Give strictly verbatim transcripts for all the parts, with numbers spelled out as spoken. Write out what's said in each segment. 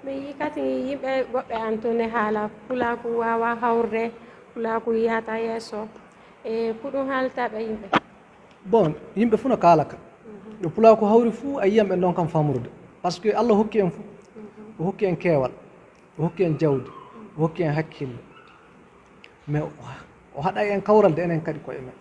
Mi yii kadi yimɓe goɗɓe an toon ne haala pulaaku waawa hawrude, pulaaku yiyata yeeso. E ko ɗum haalta ɓe yimɓe? Bon, yimɓe fof no kaala ka. Ɗo pulaaku hawri fof a yiyan ɓe ɗon kam famrude. Par ce que Allah hokki en fof. O hokki en keewal, o hokki en jawdi, o hokki en hakkille. Mais o haɗa en kawral de enen kadi koye men.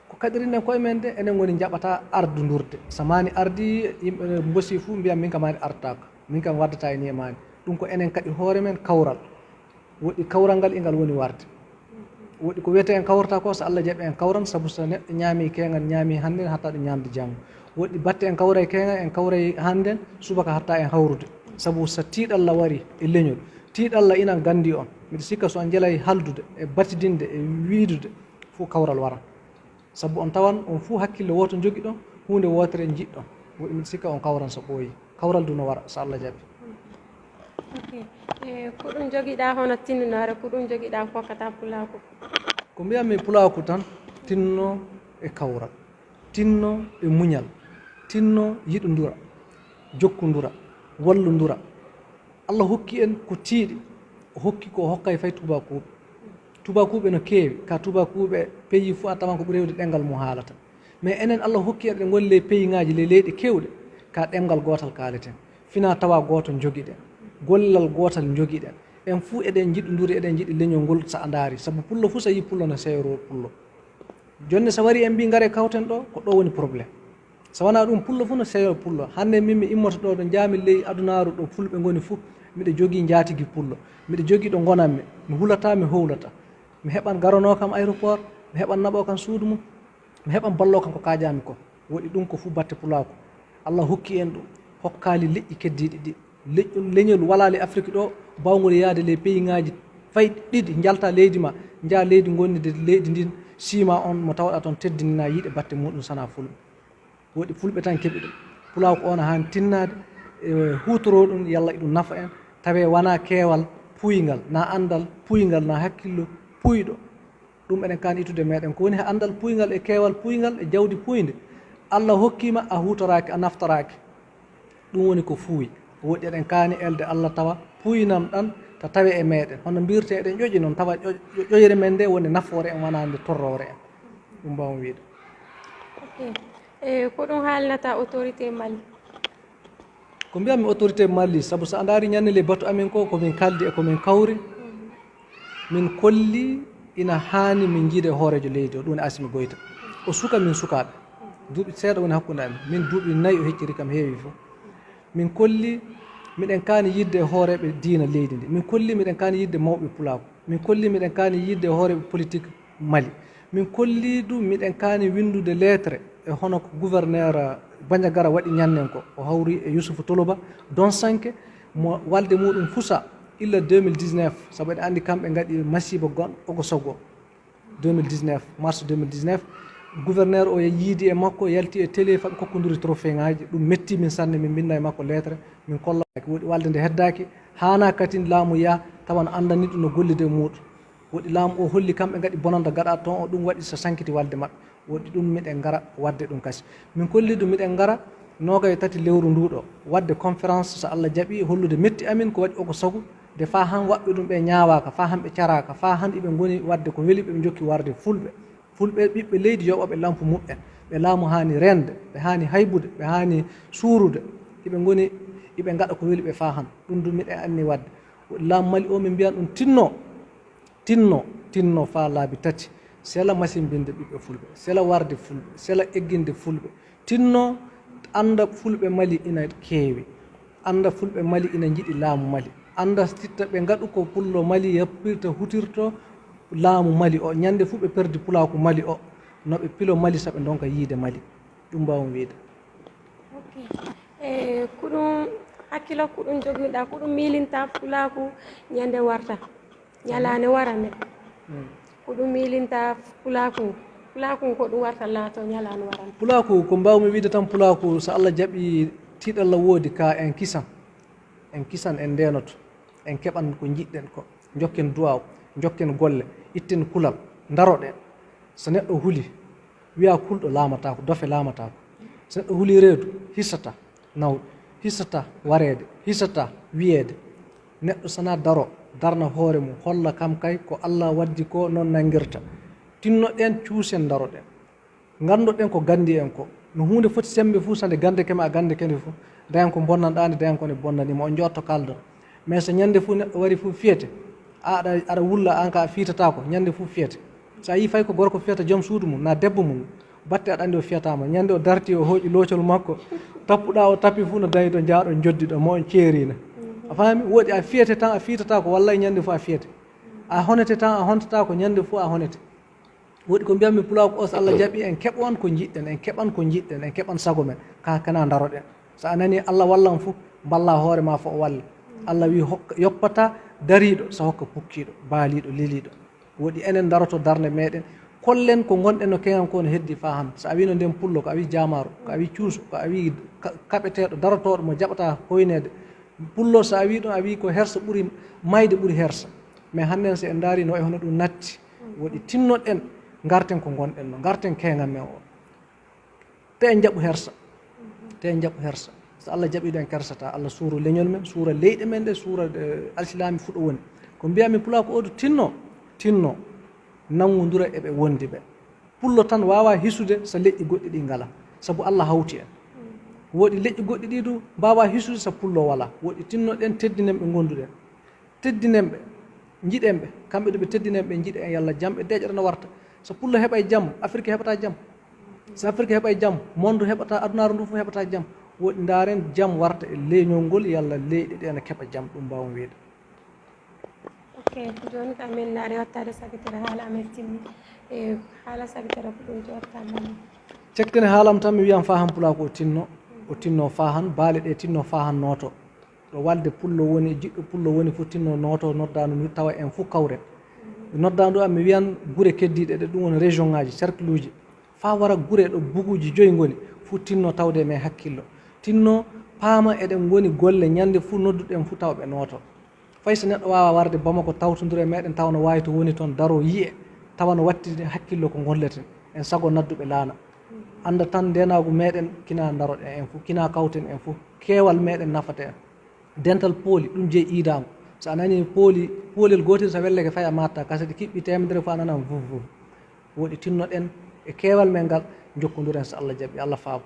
Ko kaɗirinɗen koye men de enen ngoni njaɓata ardundurde. So maani ardi yimɓe mbosi fof mbiyan min kam maani artaka. Min kam waddata e ni e maani. Ɗum ko enen kadi hoore men kawral. Woɗɗi kawral ngal ingal woni warde. Woɗɗi ko wiyete en kawrata ko so Allah jaɓi en kawran sabu so neɗɗo ñaami keengal ñaami hannde hatta ɗo ñaamde janngo. Woɗɗi batte en kawray keengal en kawray hannden subaka hatta en hawrude. Sabu so tiiɗalla wari e leñol, tiiɗalla inan ganndi on. Miɗo sikka so on njelay haldude e batidinde e wiidude fof kawral waran. Sabu on tawan on fof hakkille wooto njogiɗon, huunde wootere njiɗɗon. Woɗɗi miɗo sikka on kawran so ɓooyi. Kawral du no wara so Allah jaɓi. Ok. E ko ɗum jogiɗa hono tinndinoore, ko ɗum jogiɗa kokkata pulaaku? Ko mbiyanmi pulaaku tan, tinno e kawral, tinno e muñal, tinno yiɗundura, jokkundura, wallundura. Allah hokki en ko tiiɗi, o hokki ko o hokkay fay tubakuuɓe. Tubakuuɓe no keewi, ka tubakuuɓe pays fof a tawan ko ɓuri heewde ɗemngal mum haalata. Mais enen Allah hokki en eɗen ngoni ley pays ŋaaji, ley leyɗe keewɗe, ka ɗemngal gootal kaaleten. Fina tawa gooto njogiɗen. Gollal gootal njogiɗen. En fuu eɗen njiɗunduri, eɗen njiɗi leñol ngol so a ndaari. Sabu pullo fuu so yii pullo no seyoro pullo. Jonne so wari en mbii ngare kawten ɗo, ko ɗo woni problème. So wanaa ɗum pullo fuu no seyo pullo. Hannde min mi immoto ɗo ɗo njaami ley adunaaru ɗo fulɓe ngoni fuu, miɗo jogii njaatigi pullo. Miɗo jogii ɗo ngonanmi. Mi hulataa, mi howlataa. Mi heɓan garanoo kam aéroport, mi heɓan naɓoo kam suudu mum, mi heɓan balloo kam ko kaajaami ko. Woɗi ɗum ko fuu batte pulaaku. Allah hokki en ɗum, hokkaali leƴƴi keddiiɗi ɗi. Leƴƴol, leñol walaa ley Afrik ɗo, baawngol yahde ley pays ŋaaji fay ɗiɗi, njalta leydi ma, njaha leydi ngonnide leydi ndin, siima on mo tawɗaa toon teddinina yiide batte muɗum sanaa fulɓe. Woɗi fulɓe tan keɓi ɗum. Pulaaku o no haani tinnaade, e huutoroo ɗum, yalla iɗum nafa en, tawee wanaa keewal puuyngal, naa anndal puuyngal, naa hakkillo puuyɗo. Ɗum eɗen kaani ittude meɗen. Ko woni e anndal puuyngal e keewal puuyngal e jawdi puuynde, Allah hokkii ma, a huutoraaki, a naftoraaki. Ɗum woni ko fuuy. Woɗi eɗen kaani elde Allah tawa puuynam ɗan ta tawe e meɗen. Hono mbirte eɗen ƴoƴi noon, tawa ƴo-, ƴo-, ƴoƴre men nde woni nafoore en, wanaa nde torroore en. Ɗum mbaawmi wiide. Ok. E ko ɗum haalnata autorité Mali? Ko mbiyanmi autorité Mali, sabu so a ndaari ñande ley batu amin ko, ko min kaldi e ko min kawri. Min kolli ina haani min njiida e hooreejo leydi o, ɗum woni Assimi Goïta. O suka min sukaaɓe. Duuɓi seeɗa woni hakkunde amin. Min duuɓi nayi o hecciri kam heewi fof. Min kolli miɗen kaani yiɗde e hooreeɓe diina leydi ndi. Min kolli miɗen kaani yiɗde mawɓe pulaaku. Min kolli miɗen kaani yiɗde e hooreeɓe politique Mali. Min kolli du miɗen kaani winndude lettre e hono ko gouverneur Bandiagara waɗi ñannen ko. O hawri e Youssouf Toloba, Donsanke, mo walde muɗum fusa illa deux mille dix-neuf, sabu eɗen anndi kamɓe ngaɗi masiiba gon Ogosogo. Deux mille dix-neuf, mars deux mille dix-neuf, gouverneur o yiidi e makko, yalti e télé, faɓe kokkondiri trophée ŋaaji. Ɗum metti min sanne, min mbinda e makko lettre, min kolla. Woɗi walde nde heddaaki, haana katin laamu yaa, tawa no anndani ɗum no gollude e muɗum. Woɗi laamu o holli kamɓe ngaɗi bonanda gaɗa toon o, ɗum waɗi so sankiti walde maɓɓe. Woɗi ɗum miɗen ngara waɗde ɗum kasi. Min kolli ɗum miɗen ngara noogay e tati lewru ndu ɗo, waɗde conférence so Allah jaɓi, hollude metti amin ko waɗi Ogosogo, de faa han waɓɓe ɗum ɓe ñaawaaka, faa han ɓe caraaka, faa han iɓe ngoni waɗde ko weli ɓe, ɓe njokki warde fulɓe. Fulɓe ɓiɓɓe leydi yoɓaɓe lampu muɓɓen. Ɓe laamu haani reende, ɓe haani haybude, ɓe haani suurude. Iɓe ngoni, iɓe ngaɗa ko weli ɓe faa han. Ɗum du miɗen anni waɗde. Laamu Mali o min mbiyan ɗum tinno. Tinno, tinno faa laabi tati, sela masimbinde ɓiɓɓe fulɓe, sela warde fulɓe, sela egginde fulɓe, tinno annda fulɓe Mali ina keewi, annda fulɓe Mali ina njiɗi laamu Mali, annda titta ɓe ngaɗu ko pullo Mali yappirta hutirto laamu Mali o, ñande fuu ɓe perdi pulaaku Mali o, no ɓe pilo Mali so ɓe ndonka yiide Mali. Ɗum mbaawmi wiide. Ok. E ko ɗum hakkilo ko ɗum joginɗa ko ɗum miilinta pulaaku ñande warta ñalaande wara nde? Ko ɗum miilinta pulaaku pulaaku ko ɗum warta laato ñalaande wara nde? Pulaaku ko mbaawmi wiide tan pulaaku so Allah jaɓi tiiɗalla woodi ka en kisan en kisan en ndenoto en keɓan ko njiɗɗen ko njokken duwaaw njokken golle itten kulal ndaroɗen so neɗɗo huli wiya kulɗo laamataako dofe laamataako so neɗɗo huli reedu hisata nawɗo hisata wareede hisata wiyeede Neɗɗo sana daro, darna hoore mum, holla kam kay ko Allah waddi ko, noon nanngirta. Tinnoɗen, cuusen, daroɗen. Nganndoɗen ko ganndi en ko. No huunde foti semmbe fof, so nde ganndeke ma, a ganndeke nde fof, dañan ko bonnanɗaa nde, dañan ko nde bonnanii ma, on njootto kaaldon. Mais so ñannde fof neɗɗo wari fof fiyete, a aɗa, aɗa wulla, aan ka a fiitataako, ñannde fof fiyete. So a yii fay ko gorko fiyata joom suudu mum, naa debbo mum, batte aɗa anndi o fiyataama. Ñannde o dartii, o hooƴi loocol makko, tappuɗaa o tappi fof no dañi ɗo, njaaɗo njoddi ɗo, mo on ceeriino. A faami? Woodi a fiyete tan, a fiitataako, wallay ñannde fof a fiyete. A honete tan, a hontataako, ñannde fof a honete. Woodi ko mbiyatmi pulaaku o, so Allah jaɓi, en keɓon ko njiɗɗen, en keɓan ko njiɗɗen, en keɓan sago men, ka kana daroɗen. So a nani Allah wallan fof, mballa hoore ma fof o walle. Allah wi hokka, yoppata dariiɗo, so hokka pukkiiɗo, baaliiɗo, leliiɗo. Woodi enen daroto darnde meɗen, kollen ko ngonɗen no keñan ko no heddi faa han. So a wino nden pullo, ko a wi jaamaaru, ko a wi cuuso, ko a wi ka-, kaɓeteeɗo, darotooɗo mo jaɓata hoyneede. Pullo, so a wi ɗum, a wi ko hersa ɓuri mayde, ɓuri hersa. Mais hannden, so en ndaari no e hono ɗum natti, woodi tinnoɗen, ngarten ko ngonɗen no, ngarten keñan men o. Te en jaɓu hersa. Te en jaɓu hersa. So Allah jaɓi ɗo, en kersata. Allah suura leñol men, suura leyɗe men ɗe, suura, eh, alsilaami fuu ɗo woni. Ko mbiyatmi pulaaku o du, tinno, tinno, nanngodira e ɓe wondi ɓe. Pullo tan waawaa hisude so leƴƴi goɗɗi ɗi ngalaa, sabu Allah hawti en. Woodi leƴƴi goɗɗi ɗi du mbaawaa hisude so pullo walaa. Woodi tinnoɗen, teddinen ɓe ngonduɗen. Teddinen ɓe, njiɗen ɓe. Kamɓe du ɓe teddinen ɓe, njiɗa en, yalla jam e deeƴere no warta. So pullo heɓay jam, Afirka heɓata jam. So Afirka heɓay jam, monde heɓata, adunaaru ndu fof heɓata jam. Woodi ndaaren jam warta e leñol ngol, yalla leyɗe ɗe na keɓa jam, ɗum mbaawmi wiyde. Ok, jooni ko amen naari wattaade sakitere haala amen timmi. E haala sakitere ko ɗum joorta mami. Cekkitene haalam tan, mi wiyan faa han pulaaku o tinno, o tinno faa han, baale ɗe tinno faa han nooto. Ɗo walde pullo woni, jiɗɗo pullo woni fof tinno nooto, noddaandu ndu tawa en fof kawren. Noddaandu am, mi wiyan gure keddiiɗe ɗe, ɗum woni région ŋaaji, cercle uji. Faa wara gure ɗo buguuji joyi ngoni, fof tinno tawde e men hakkillo. Tinno paama eɗen ngoni golle, ñande fof nodduɗen fof tawa ɓe nooto. Fay so neɗɗo waawaa warde Bamako, tawtondira e meɗen, tawa no waawi to woni toon, daroo yi'e, tawa no wattidi hakkillo ko ngolleten. En sago nadduɓe laana. Annda tan ndeenaagu meɗen, kinaa daroɗen en fof, kinaa kawten en fof, keewal meɗen nafata en. Dental pooli, ɗum jeyi iidaango. So a nanii pooli, poolel gootel so welleke fay a maattataa, kadi so ɗi kiɓɓii teemedere fof a nanan vuf vuf. Woodi tinnoɗen e keewal men ngal, njokkondiren so Allah jaɓi, Allah faabo.